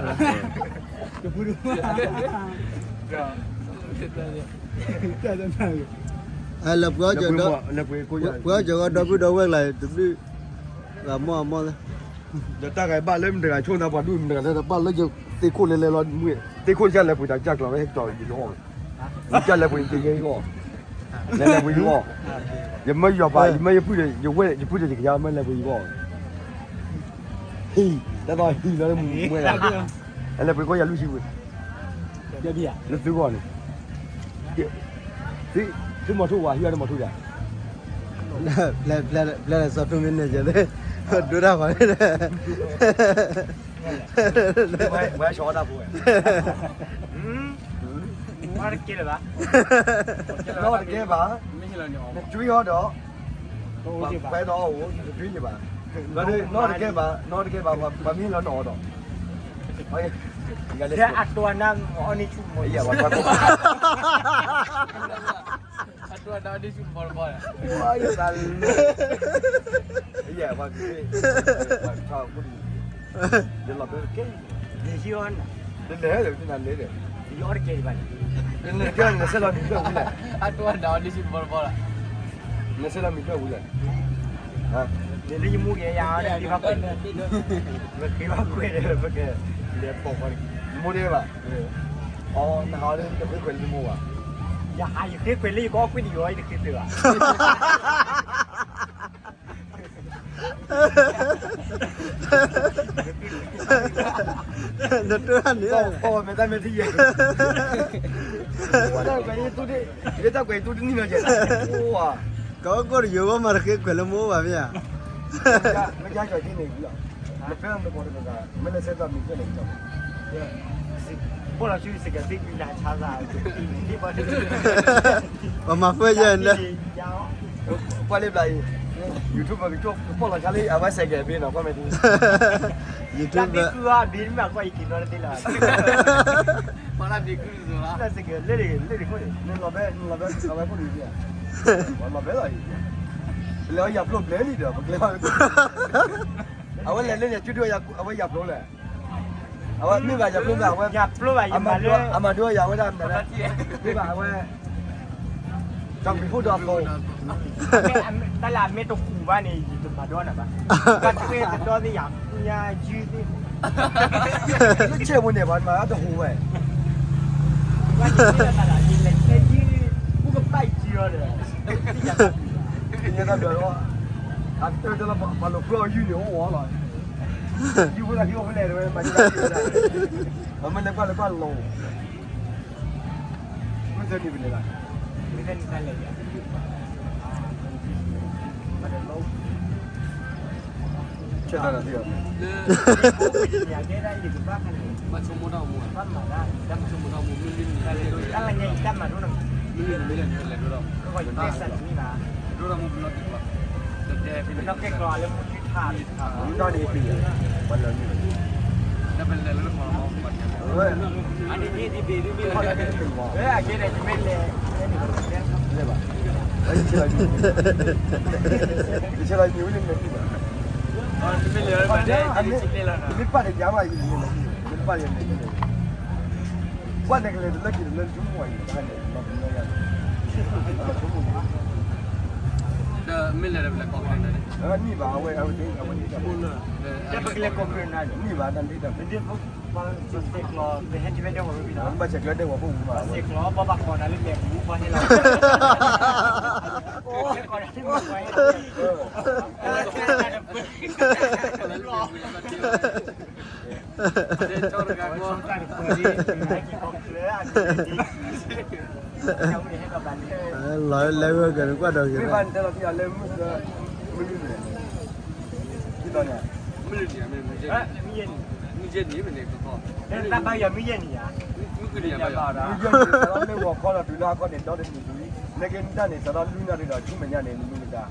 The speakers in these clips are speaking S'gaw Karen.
လၢပှဲၤအီၣ်ကၠီၤဒီ, ပှဲၤအီၣ်ကၠီၤဒီပုၢ်ဒီဝဲၢ်ကျါ တဘျုးဂၤမီၢ်အမီၢ်လၢ ဒီးတၢ်ဂၤဘၣ်လၢမတဂၤဆိနၤပှၤဒူၣ်မတဂၤလၢဘၣ်လၢယသ့ၣ်ခိၣ်လဲၤလဲၤလီၤမူ, သ့ၣ်ခိၣ်ကၢ်လဲၤပှ့ၤတၢ်ကၢ်ကျီၤဝဲဟဲကၠီၤယလီၤ, ယကၢ်လဲၤပှ့ၤယကဲယဂီၢ်, လဲၤလဲၤပှ့ၤယဂီၢ်, ယမၢယီၤပၤ ယမၢယဖုၣ်ဒီး ယဝဲယဖုၣ်ဒီးယကယၤမၢလဲၤပှ့ၤယဂီၢ်, ဟံၣ်, တၢ်သီဟံၣ်လီၤမူဝဲ, လဲၤပှ့ၤကီၢ်ယၤလွံၢ်ဆံဝဲ လၢသုဂီၢ်န့ၣ်, သုမီၤထူၣ်ဝဲ ဟံၣ်အီၤတမီၤထူၣ်ဒၣ်, ဖျဲၣ်စီၤထူမ့ၢ်န့ၣ်ကဲသ့, ဒိတၢ်ဖးန့ၣ်, ဝဲဆီတၢ်ဖိဝဲ, တကဲလၢၤဘၣ်, နီတကဲဘၣ်, နကွံအီၤဒီး ပှၤဒီးအိၣ်တကွံယဘၣ်, နီတကဲဘၣ် နီတကဲဘၣ် ပှၤမ့ၢ်လီၤနီၣ်ဒီး, အတိနၢ်အီၣ်န့ၣ်ဆူၣ်မီၢ်, အတိနၢ်အီၣ်န့ၣ်ဆူၣ်မီၢ်, ယလီၤဘဲကဲ, ယဟံၣ်အီၤ, တလဲၤဒီး တနၤလဲၤဒီး, ယအီၣ်တကဲဘၣ်န့ၣ်, နဆဲးလီၤမံၤဒၢၣ်ဝံၤလဲၣ်, အတိနၢ်အီၣ်န့ၣ်ဆူၣ်မီၢ်တဘီလီၤ, နဆဲးလီၤမံၤဒၢၣ်ဝံၤလဲၣ်, လၢယမူက့ၤယၤအီၤန့ၣ် ပက့ၤဘၣ်ကွဲး, ပက့ၤဘၣ်ကွဲးဒီး ပကလဲၤပိာ်ဃီန့ၣ်, ယမိၢ်ဒဲးဘၣ်, အီ နဟးအီၤလၢတဃ့ခွဲးလၢနမိၢ်ဘၣ်, ယဟးယဃ့ခွဲးလၢယကအီၣ်ကွံာ်ဒီးယအီၤ ယတဃ့ခွဲးဘၣ် နတိၢ်န့ၣ်, တၢ်ကွဲးတူၢ်တနံၤနီၤကဲ, ကီၢ်ကိၢ်တယိၤဝဲမၤတဃ့ခွဲးလၢမိၢ်ဘၣ်မ့ၢ်ဧါ, မ့ၢ်ကၢ်ကၢ်က့ၤန့ၣ်လီၤ, နဖဲနကီၢ်တကဂၤ မ့ၢ်လဲၤဆဲးသးမံၤကၢ်န့ၣ်ကၢ်, ဘိၣ်လီၤဆူစကဲးသ့ၣ်ကွံနၤဆါသး, ပှၤမၤဖှဲယဲၢ်န့ၣ် ပှၤလၢဘျးအံၤ, YouTube ကပိာ်လီၤဆါလၢအဝဲစဲးကဲးဘ့နီၤ ကွၢ်မဲာ်ထံ, YouTube ဘ့ကွံအီၤဘ့မ့ၢ်ကွၢ်ယက့ၤနီတသ့လီၤ, ပှၤလၢဘ့ကွံစ့ၢ်ကီးလၢ, လၢတခိၣ်န့ၣ်, နလီၤဘဲ, နလီၤဘဲ, လီၤဘဲခိၣ်ဒုး, ပှၤလီၤဘဲလီၤအံၤ, လဲၤအီၤယၤဖျိဘျဲလံဒီး ပကျဲဘၣ်, အဝဲလဲၤလၢန့ၣ် ကၠူဒုးအဝဲယၤဖျိလဲၣ် အဝဲမ့ၢ်ဘၣ်ယၤဖျိမ့ၢ်အဝဲ, ယၤဖျိဘၣ်ယမၤလၢ, အမၤဒိယၤဝဲဒၣ်မနုၤလဲၣ်, မ့ၢ်ဘၣ်အဝဲ, တၢ်ကွံာ်ဖိဒီးအသိး, တၢ်လၢအမ့ၢ်တဟူးဘၣ်န့ၣ် ယတမၤဒိနၤဘၣ်, ဘၣ်ထွဲတဒီသ့ၣ်ယၤ, ညါယုၢ်သ့ၣ်, ဆဲးဝဲန့ၣ်ဘၣ်မၤတဟူးဝဲ, ဘၣ်ကဘၣ်ယုၢ်အီၤဒီး, ကညီတၢ်ဘျုးလီၤ, အတၢ်တလီၤပှၤလိာ်ကွဲအီၤယုၢ်န့ၣ်အိၣ်ဝဲလီၤ, ယုၢ်ဖိသၣ်ခံအိၣ်ဖဲလဲၣ်တဝဲ, မ့ၢ်လဲၤကွၢ်လဲၤကွၢ်လီၤ, မုၢ်သၢနံၤပလဲၤဘၣ်, မုၢ်သၢနံၤလဲၤ, ဆဲးတၢ်သ့ၣ်, ဘၣ်ဆိကမိၣ်တၢ်မူ, ဘၣ်ဆိကမိၣ်တၢ်မူ, မုၢ်နံၤ, မုၢ်နံၤမ့ၢ်လဲၤလဲၤဒိၣ်ဒီး, ဒိၣ်ဒီးမူပနီၣ်တ့ၢ်ဘၣ်, တတဲဖဲန့ၣ်, မုၢ်တၢ်န့ၣ်ပံၤ, ပှၤလၢနံၤ, တပလဲၤလၢ, အကဲန့ၣ် ယမ့ၢ်လဲၤ, လဲၤဘၣ်, ယမ့ၢ်လဲၤ, ယမ့ၢ်ပာ်တယါဘၣ်, ယမ့ၢ်လဲၤ, ယမ့ၢ်ပာ်တယါန့ၣ်, ကွၢ်န့ၣ်ကလဲၤတလၢက့ၤတလၢ ယဆိကမိၣ်အံၤ, ဒီးမ့ၢ်လဲၤဒီးပလဲၤကီၢ်ကရ့ၣ်နၤန့ၣ်, နံၣ်ဘၣ်, အဝဲ, အဝဲ, နံၣ်ဘၣ်, နံၣ်ဘၣ်, ဘၣ်ဆဲးကျၢဒဲးဝီၤဖိမး, ဘၣ်ဆဲးကျၢဒဲးဝီၤဖိမး, ဘၣ်ဆဲးကျၢဒဲးဝီၤဖိမး, လီၤလဲၤဝဲကနကွၢ်ဒီးက့ၤ, မ့ၢ်ဘၣ်နတဲလီၤတံၢ်အီၤလၢမုၢ်သၢ, မုၢ်လွံၢ်န့ၣ်, မုၢ်လွံၢ်န့ၣ်, မုၢ်ယဲၢ်နံၤ, တၢ်ဘါယွၤမုၢ်ယဲၢ်နံၤဧါ, မုၢ်ယဲၢ်နံၤ, စးထီၣ်လၢဂီၤခီဒီးတုၤလၢဟါခီန့ၣ် ဒီတနံၤတုၤ, နကဲနတၢ်န့ၣ် စးထီၣ်လွံၢ်နၣ်ရံၣ်ဒီးဆူမဲာ်ညါန့ၣ် နမုၢ်နဒါ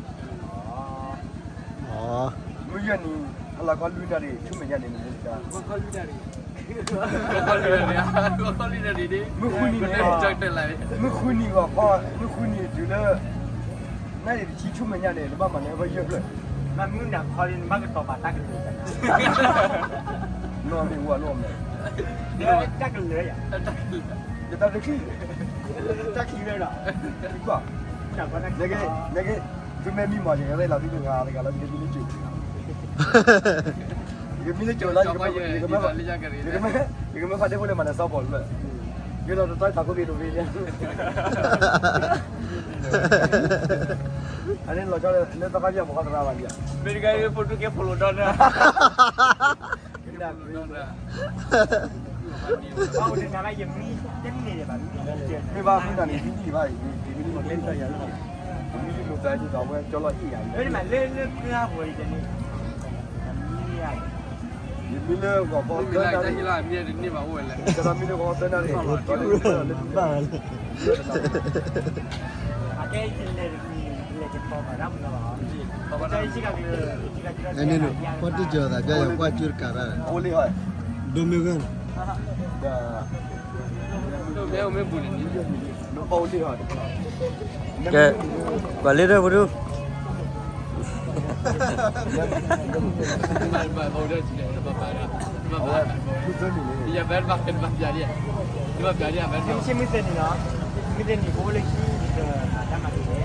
မုၢ်ယဲၢ်နံၤ, ဟါလီၤခီလွံၢ်နၣ်ရံၣ် ဆူမဲာ်ညါန့ၣ် နမုၢ်နဒါ, မုၢ်ဃုနံၤန့ၣ်, မုၢ်ဃုနံၤဂီၤခီ, မုၢ်ဃုနံၤတုၤလၢ နၣ်ရံၣ်တဆံဆူမဲာ်ညါန့ၣ် နဘၣ်မၤန့ၢ်အဝဲယဲၢ်ဖျၢၣ်, နမုၢ်နၤခီလံ နဘၣ်ကတီၤပာ်တၢ်ကတိၤ, န မ့ၢ်ဝဲလိၣ်မလဲၣ်, တၢ်ကလၢယၤ, တၢ်တခံ, တၢ်ခံဝဲဒီး, နက့, နက့, သုမ့ၢ်မံမီၢ်ယၤ ယကလဲၤလီၤသုတဂၤတဂၤလီၤ ယကမံလၢကၠိ, ယကမံလၢကၠိလီၤ, ယကမ့ၢ်ဖးဒ့ဖိလၢမၤနၢၤစီၤပီလူး, ယလီၤတတီၤထးခိၣ်က့ၤတဝ့ၢ်လံ အန့ၣ်လီၤဆီလၢသီခါပၠၣ်မီၤခီသရၣ်ဘၣ်လံ, မ့ၢ်တဂၤဖိဒိၣ်ကဲဖိလိာ်ဒီနၢ်, မ့ၢ်ဘၣ်ဃုနၤန့ၣ်, မံဘၣ်, မံလံမီၤ, မံလံမီၤ, ယမံလၢဂီၤခီသၢနၣ်ရံၣ်, မံလၢဂီၤခီသၢနၣ်ရံၣ်, အကဲ အန့ၣ် ပှၤတကၠီၤသးပျၢ်ယၤ ပှၤကၠူတကးရၣ်, ဒိမ့ၢ်ဂ့ၤ, ကဲ, ပှၤလ့ထၢၣ်ပဒူ, မုၢ်သ့ၣ်နံၤ, မုၢ်သ့ၣ်နံၤ ကအိၣ်လၢဟံၣ်, မုၢ်သ့ၣ်နံၤ သရၣ်မုၣ်လၢညါယၤန့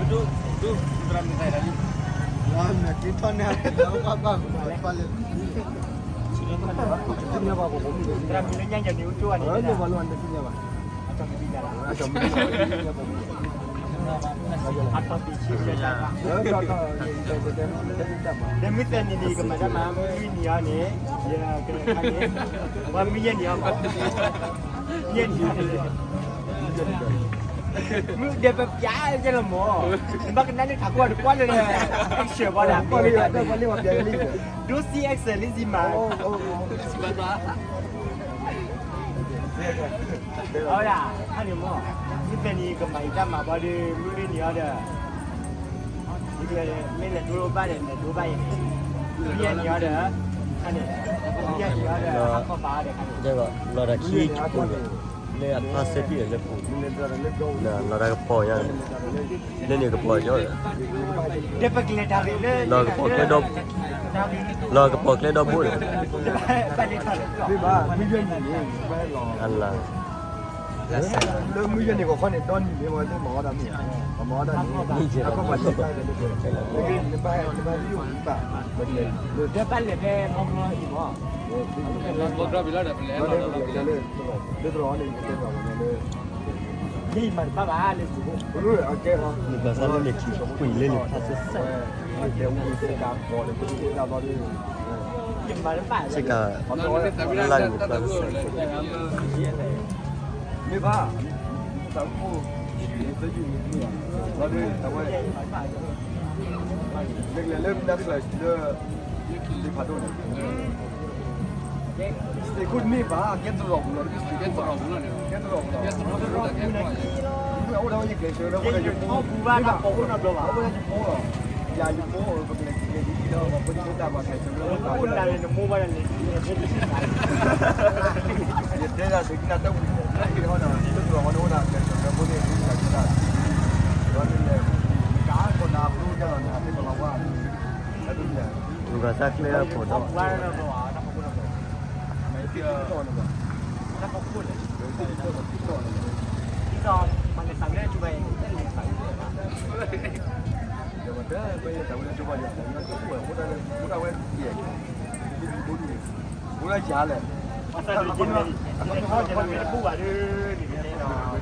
ၣ် အိၣ်ကၠိန့ၣ်, ဒီးမုၢ်သ့ၣ်နံၤန့ၣ် ကမၤတၢ်မၤ မုၢ်လွံၢ်နံၤအီၤန့ၣ်, ယကခါန့ၣ်, ပှၤမုၢ်ယဲၢ်နံၤအီၤမး, ယဲၢ်နံၤအီၤန့ၣ်, မုၢ်ဒဲးပပျၢ်ကဲလီၤမး, ဘၣ်ကနၣ်န့ၣ်ထးကွၢ်တကွၢ်လၢ, အဆၢၣ်ဘၣ်ဒၣ်, ဒိစံအက်စၢၣ်လံစံမး, အဝဲဒၣ် ခါန့ၣ်မး, မုၢ်သ့ၣ်နံၤ ကမၤယတၢ်မၤဘၣ်ဒီး မုၢ်လွံၢ်နံၤအီၤဒီး, မ့ၢ်လဲၤဒိဘၣ်ဒီး လဲၤဒိဘၣ်အံၤ, မုၢ်ယဲၢ်နံၤအီၤဒီး, ခါန့ၣ်, မုၢ်ယဲၢ်နံၤအီၤဒီး ဟးခီပာ်အီၤဒီးခါန့ၣ်, လီၤတၢ်ခံခိၣ်န့ၣ်, လၢအဖါစဲဖံၣ်အလၢပူၤ, လီၤတၢ်ကပီၤညါန့ၣ်, လၢန့ၣ်ကပီၤကၠီ, လီၤကပီၤကျဲဒီ, လီၤကပီၤကျဲဒီဘိန့ၣ်, အလါ လၢမုၢ်ယဲၢ်နံၤဂီၤခီန့ၣ် ဒီနံၤန့ၣ် ပှၤမၤအီၣ်တၢ်မ့ၢ်, ပှၤမၤအီၣ်တၢ်န့ၣ်, နဘၣ်ဟဲ နဘၣ်ဟဲ နဘၣ်ဟဲ လၢတရီၤန့ၣ် ယကတဲပှၤကညီလၢ, ယမၤတဘၣ်ဘၣ်လၢ, နဘၣ်သးလၢန့ၣ် ကွံာ်လၢန့ၣ်ဖးစဲစဲ, စ့ၢ်ကီး, လၢလၢန့ၣ်ဖးစဲစဲ, မ့ၢ်ဘၣ်, သးအိၣ်, သးအိၣ်, နကလဲၤလၢမနုၤကျါလၢ, သ့ၣ်ဖးဒိၣ်န့ၣ်, သ့ၣ်ခိၣ်တမ့ၢ်ဘၣ်, ကဲတရီၤပူၤလီၤ, ကဲတရီၤပူၤလီၤ, ကဲတရီၤပူၤလီၤ, အိၣ်ဒီးယကျဲးစၢးလၢ, ယဖိ, ယဖိလီၤ, ယၤ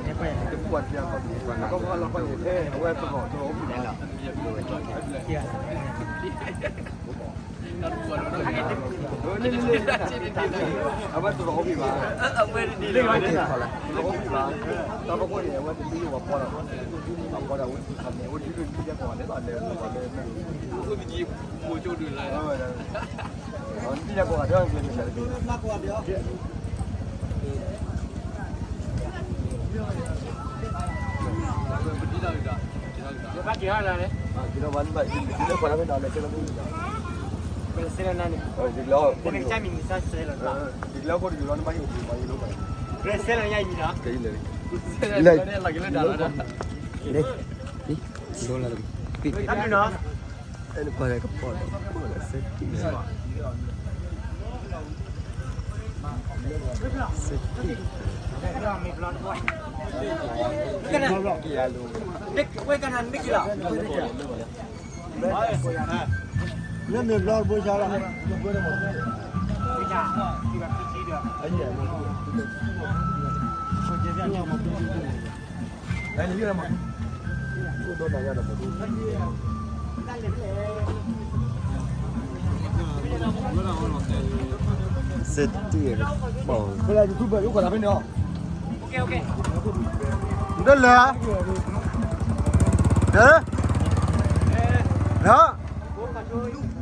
ယဖိ, ပကလဲၤက့ၤက့ၤလီၤ, ပဖိဒံဖိသၣ်ပှၤကျဲးစၢးလၢ, ယတဲဒၣ်သုကနၣ်တဝံၤ, တရီၤဝဲန့ၣ်အိၣ်ဒၣ်ကျဲးစၢးလၢဖိန့ၣ်, ကါကီးနၤဖိကလီၤနၤသ့ၣ်ပလီၤဝါ, ဘၣ်သးကျဲအဖိဒီး, အဝဲတရီၤအိၣ်ဖဲဘၣ်, တရီၤအိၣ်ဖဲဘၣ်, တၢ်ဖီခိၣ်န့ၣ် အဝဲတသ့ၣ်ညါပှၤဖီလီၤ, ပှၤဖီဒၣ်ဝဲ, အဝဲဒုးလၢနံၣ်ညါကီၢ်ဂၤဒဲးဘၣ်လဲၣ်, နံၣ်ညါကီၢ်ဂၤဒဲး, ပဒ်လီၤ, လၢ လၢမ့ၢ်ဘျီတဘိဆါလီၤ. စ့တံၢ် ဘၣ် ဒ်လဲၣ်, ဒ်လဲၣ်, လၢ လၢ